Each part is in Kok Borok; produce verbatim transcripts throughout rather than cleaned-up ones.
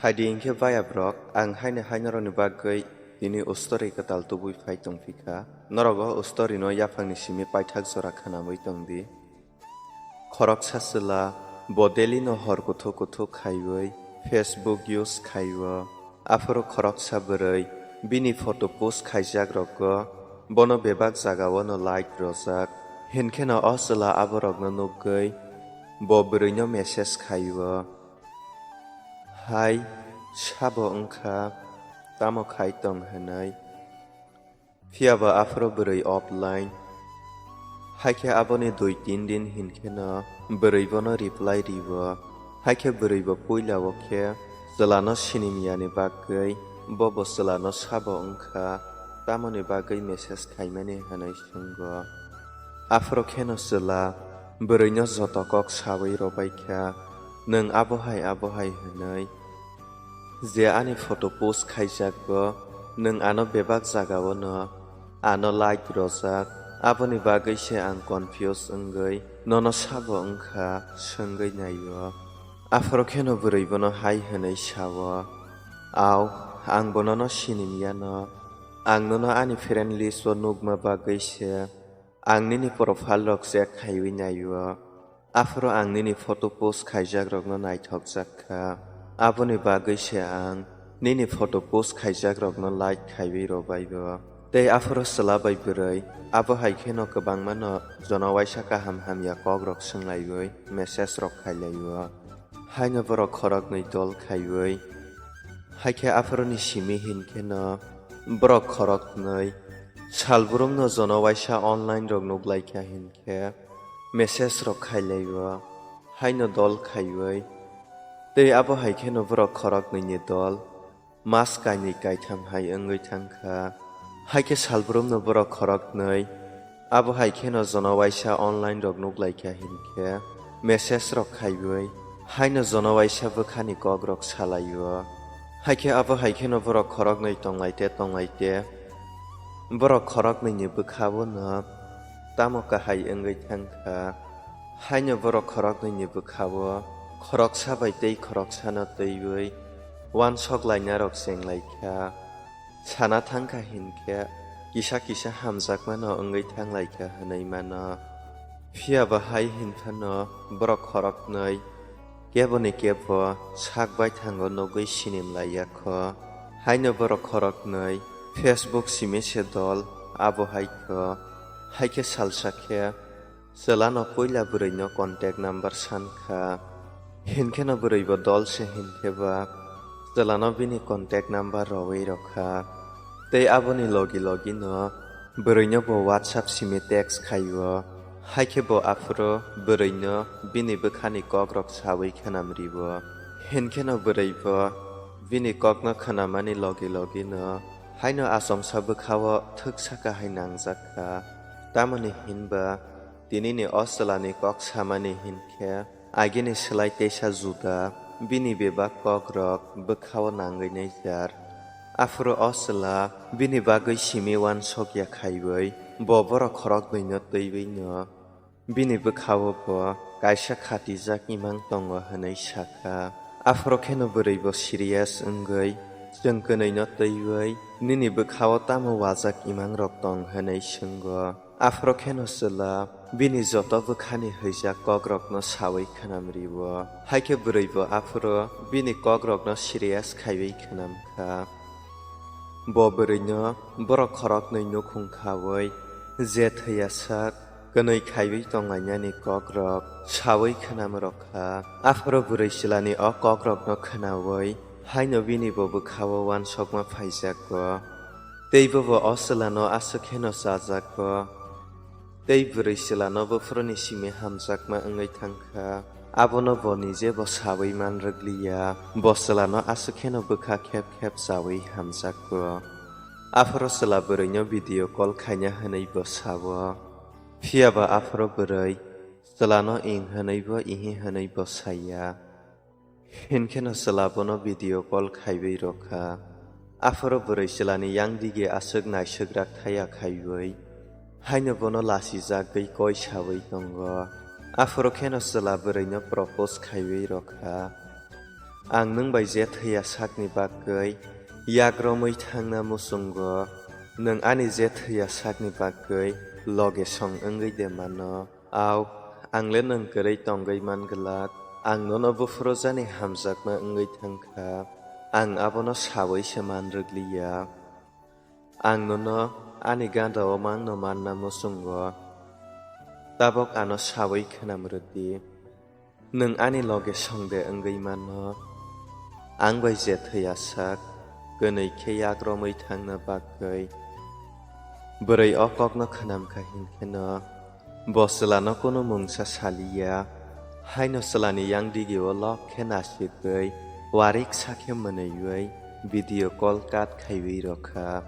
Adi hinkhe bayabrok, ang haino hai norokni bagwi tini o story kwtal tubui phai tongphi kha. Norok o story no yaphangni simi paithak jora khwnamwi tongdi. Khoroksa chwla bo daily no hor kuthuk kuthuk khaiwi Facebook use khaio. Aphuru khoroksa bwrwi bini photo post khaijak rogo bono bebak jagao no like rojak. Hinkheno o chwla aborokno nukgwi bo bwrwino message khaio, "Hai, sabo wngkha, tamo khai tong?" hwnwi. Phiya ba aphuru bwrwi offline. Haikhe aboni dui tin din hinkheno bwrwi bono reply rio. Haikhe bwrwi bo puila o khe chwlano sinimyani bagwi bo bo chwlano sabo wngkha, tamoni bagwi message khaimani hwnwi swngo. Aphuru kheno chwla bwrwino joto kok sawi rwbaikha, "Nwng abohai abohai," hwnwi. Je ani photo post khaijakgo, nwng ano bebak jagao no ano like rojak, aboni bagwi se ang confuse wngwi nono sabo wngkha swngwi naio. Aphuru kheno bwrwi bono hai hwnwi sao, "Au, ang bo nono sinimyano. Ang nono ani friend list o nukma bagwi se ang nini profile rok check khaiwi naio." Aphuru ang nini photo post khaijakrokno naithokjak kha. Aboni bagwi se ang nini photo post khaijakrokno like khaiwi rwbaibo. Tei aphuru chwla bai bwrwi abo hai kheno kwbangmano jono waisa kaham hamya kokrok swnglaiwi message rok khailaio. Haino borok khoroknwi dol khaiwi. Haikhe aphuruni simi hinkheno borok khoroknwi salbrumno jono waisa online rok nuklaikha hinkhe message rok khailaio, haino dol khaiwi. Tei abo hai kheno borok khoroknwini dol mas kainwi kaitham hai wngwi thangkha. Haikhe salbrumno borok khoroknwi abo hai kheno jono waisa online rok nuklaikha hinkhe message rok khaiwi, haino jono waisa bwkhani kokrok salaio. Haikhe abo hai kheno borok khoroknwi tonglaite tonglaite borok khoroknwini bwkhao no tamo kahai wngwi thangkha. Haino borok khoroknwini bwkhao khoroksa bai tei khoroksano twiwi uansok lainarok chenglaikha. Sana thangkha hinkhe kisa kisa hamjakmano wngwi thanglaikha hwnwi mano. Phiya ba hai hinphano borok khoroknwi keboni kebo sak baithango nugwi sinimlaiya kho. Haino borok khoroknwi Facebook simi se dol abo hai kho. Haikhe salsa khe chwlano puila bwrwino contact number sankha. Hinkheno bwrwibo dol se hinkhe ba chwlano bini contact number rowi rokha. Tei aboni logi logino bwrwino bo WhatsApp simi text khaio. Haikhe bo aphuru bwrwino bini bwkhani kokrok sawi khwnam rio. Hinkheno bwrwibo bini kokno khwnamani logi logino haino achomsa bwkhao thwksa kahai nangjak kha. Tamoni hinba tinini o chwlani kok samani hinkhe agini slai teisa juda, bini bebak kokrok bwkhao nangwi naijar. Aphuru o chwla bini bagwi simi uansokya khaiwi bo borok khoroknwino twiwino bini bwkhao bo kaisa khatijak imang tongo hwnwi sakha. Aphuru kheno bwrwibo serious wngwi, "Chwng kwnwino twiwi nini bwkhao tamo wajak imangrok tong?" hwnwi swngo. Aphuru kheno chwla bini joto bwkhani hwijak kokrokno sawi khwnam rio. Haikhe bwrwibo aphuru bini kokrokno serious khaiwi khwnam kha. Bo bwrwino borok khoroknwi nukhung khawi je thwiyasak kwnwi khaiwi tonglainani kokrok sawi khwnam rokha. Aphuru bwrwi chwlani o kokrokno khwnawi haino bini bo bwkhao uansokma phaijago. Tei bobo o chwlano aswk kheno chajago. Tei bwrwi chwlano buphuruni simi hamjakma wngwi thangkha. Abono bo nije bo sawi man rwgliya. Bo chwlano aswk kheno bwkha khep khep chawi hamjakgo. Aphuru chwla bwrwino video call khaina hwnwi bo sao. Phiya ba aphuru bwrwi chwlano ing hwnwi bo ihi hwnwi bo saiya. Hinkheno chwla bono video call khaiwi rokha. Aphuru bwrwi chwlani yang dige aswk naiswkrak thaya khaiwi, haino bono lachijagwi koi sawi tongo. Aphuru kheno chwla bwrwino propose khaiwi rokha. Ang nwng bai je thwiya sakni bagwi yak romwi thangna muchungo, nwng ani je thwiya sakni bagwi loge song wngwi de mano. Au, ang le nwng kwrwi tongwi man glak. Ang nono buphuru jani hamjakma wngwi thang kha. Ang abono saui se man rwgliya. Ang nono ani gandao mangno manna muchungo. Tabok ano saui khwnam rwdi. Nwng ani loge songde wngwi mano. Ang bai je thwiya sak, kwnwi khe yak romwi thangna bagwi. Bwrwi o kokno khwnam kha hinkheno, bo chwlano kunu mungsa saliya. Haino chwlani yang digio lok khe nasigwi, warik sakhe mwnwiwi video call cut khaiwi rokha.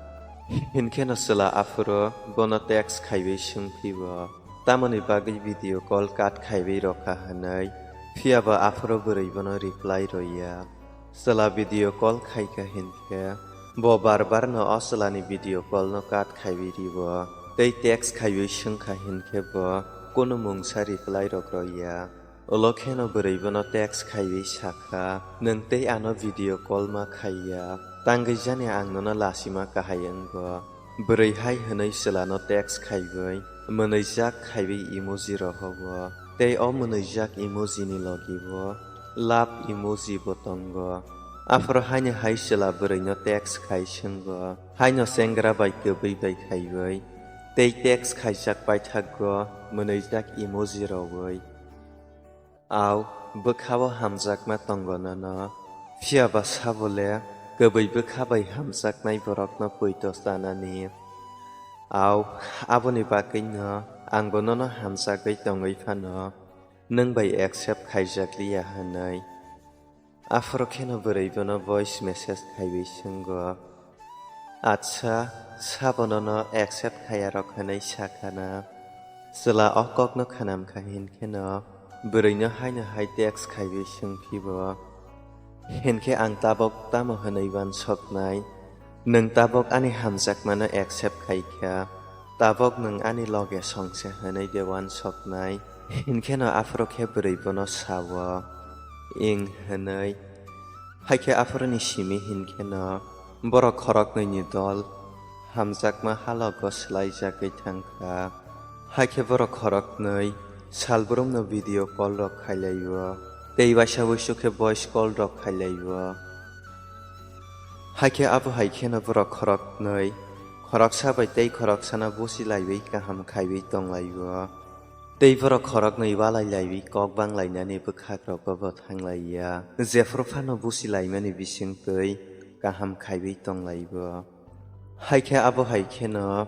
Hinkheno chwla aphuru bono text khaiwi swngphibo, tamoni bagwi video call cut khaiwi rokha hwnwi. Phiyaba aphuru bwrwi bono reply roya. Chwla video call khaikha hinkhe bo bar barno o chwlani video callno cut khaiwi rio, tei text khaiwi swngkha hinkhe bo kunu mungsa reply rok roya. Ulo kheno bwrwi bono text khaiwi sakha, "Nwng tei ano video call ma khaiya, tangwi jani ang nono lasima kahai wngbo." Bwrwi hai hwnwi chwlano text khaiwi, mwnwijak khaiwi emoji rohogo, tei o mwnwijak emoji ni logi bo love emoji bo tongo. Aphuru haino hai chwla bwrwino text khai swngo, haino chengra bai kwbwi bai khaiwi, tei text khaijak paithakgo mwnwijak emoji rowi. Au, bwkhao hamjakma tongo nono. Phiyaba sabo le, kwbwi bwkha bai hamjaknai borokno poito chanani. Au, aboni bagwino angbo nono hamjagwi tongwi phano, nwng bai accept khaijakliya hwnwi. Aphuru kheno bwrwi bono voice message khaiwi swngo. Acha, sabo nono accept khaya rok hwnwi sakha na. Chwla o kokno khwnam kha hinkheno bwrwino haino hai text khaiwi swngphibo. Hinkhe ang tabok tamo hwnwi uansoknai? Nwng tabok ani hamjakmano accept khai kha. Tabok nwng ani loge songse hwnwi de uansoknai? Hinkheno aphuru khe bwrwi bono sao, ing hwnwi. Haikhe aphuruni simi hinkheno borok khoroknwini dol hamjakma halogo swlaijagwi thangkha. Haikhe borok khoroknwi salbrumno video call rok khailaio, tei waisa wuisu khe voice call rok khailaio. Haikhe abo hai kheno borok khoroknwi khoroksa bai tei khoroksano busilaiwi kaham khaiwi tonglaio. Tei borok khoroknwi walai laiwi kok bang lainani bwkhakrokbo bo thanglaiya. Jephuru phano busi laimani bisingtwi kaham khaiwi tonglaibo. Haikhe abo hai kheno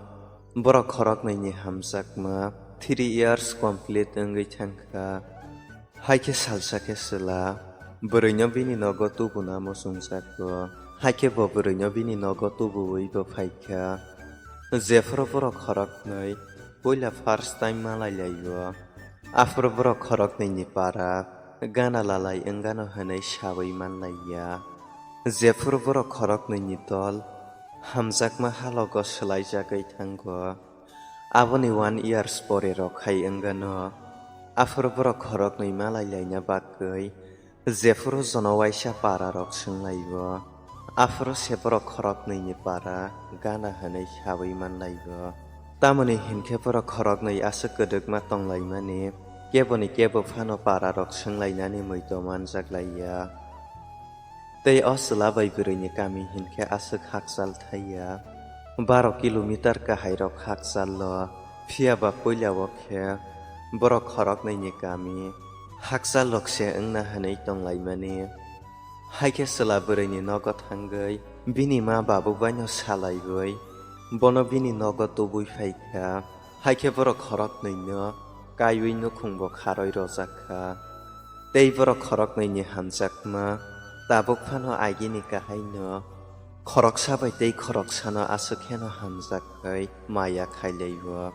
borok khoroknwini hamjakma three years complete wngwi thangkha. Haikhe salsa khe chwla bwrwino bini nogo tubuna muchungjago. Haikhe bo bwrwino bini nogo tubuwi bo phaikha. Jephuru borok khoroknwi puila first time malai laio. Aphuru borok khoroknwini para gana lalai wngano hwnwi sawi manlaiya. Jephuru borok khoroknwini dol hamjakma halogo swlaijagwi thango, aboni one years pore rok hai wngano. Aphuru borok khoroknwi malai laina bagwi jephuru jono waisa para rok swnglaio, aphuru se borok khoroknwini para gana hwnwi sawi manlaio. Tamoni hinkhe borok khoroknwi aswk kwdwkma tonglaimani, keboni kebo phano para rok swnglainani muitu manjaklaiya. Tei o chwla bai bwrwini kami hinkhe aswk hakchal thaiya, baro kilometer kahairok hakchal-o, phiyaba puila-o khe borok khoroknwini kami hakchal rok se wngna hwnwi tonglaimani. Haikhe chwla bwrwini nogo thangwi bini ma babu baino salaiwi bono bini nogo tubui phaikha. Haikhe borok khoroknwino kaiwi nukhungbo kharwi rojakha. Tei borok khoroknwini hamjakma tabuk phano agini kahaino khoroksa bai tei khoroksano aswk kheno hamjak khai maya khailaio.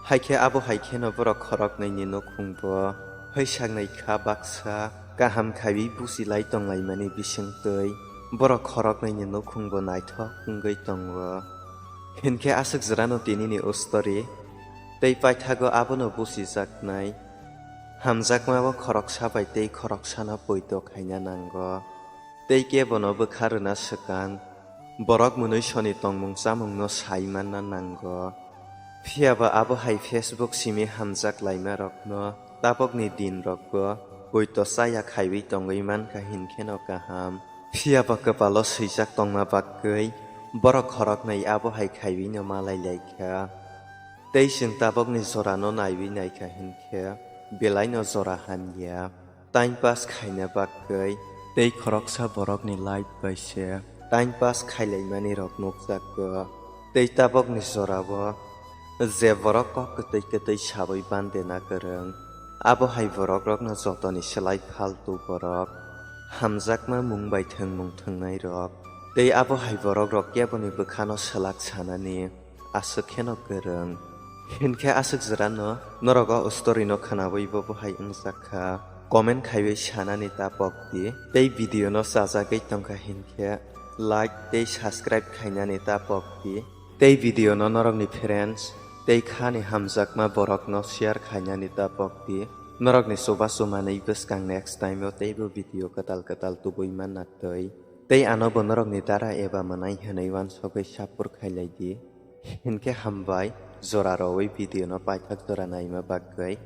Haikhe abo hai kheno borok khoroknwini nukhungbo hwsaknwi kha baksa kaham khaiwi buchilai tonglaimani bisingtwi borok khoroknwini nukhungbo naithok wngwi tongo. Hinkhe aswk jwrano tinini o story tei paithago abono buchijaknai. Hamjakmao khoroksa bai tei khoroksano poito khaina nango. Tei kebono bwkha rwna swkang, borok mwnwi soni tongmung chamungno sai manna nango. Phiya ba abo hai Facebook simi hamjak laimarokno tabokni dinrokbo poito chaya khaiwi tongwi mankha hinkheno kaham. Phiya ba kwpalo swijak tongma bagwi borok khoroknwi abo hai khaiwino malai laikha. Tei chwng tabokni jorano naiwi naikha hinkhe belaino jora hamya. Time pass khaina bagwi tei khoroksa borokni life bai se time pass khailaimani rok nukjago. Tei tabokni jorao je borok kok kwtwi kwtwi sawi bandena kwrwng, abo hai borokrokno jotoni slai faltu borok, hamjakma mung bai thwngmung thwngnai rok. Tei abo hai borokrok keboni bwkhano swlak sanani aswk kheno kwrwng. Hinkhe aswk jora no norok o story no khwnawi bo bo hai wngjak kha. Comment khaiwi sanani ta pok di. Tei video no chajagwi tongkha hinkhe like tei subscribe khainani ta pok di. Tei video no norokni friends tei khani hamjakma borok no share khainani ta pok di. Norokni chubachu manwi bwskang next time o teibo video kwtal kwtal tubui manna twi. Tei ano bo norokni dara eba mwnai hwnwi uansugwi support khailai di. Hinkhe hambai, jora rowi video no paithak jora naima bagwi.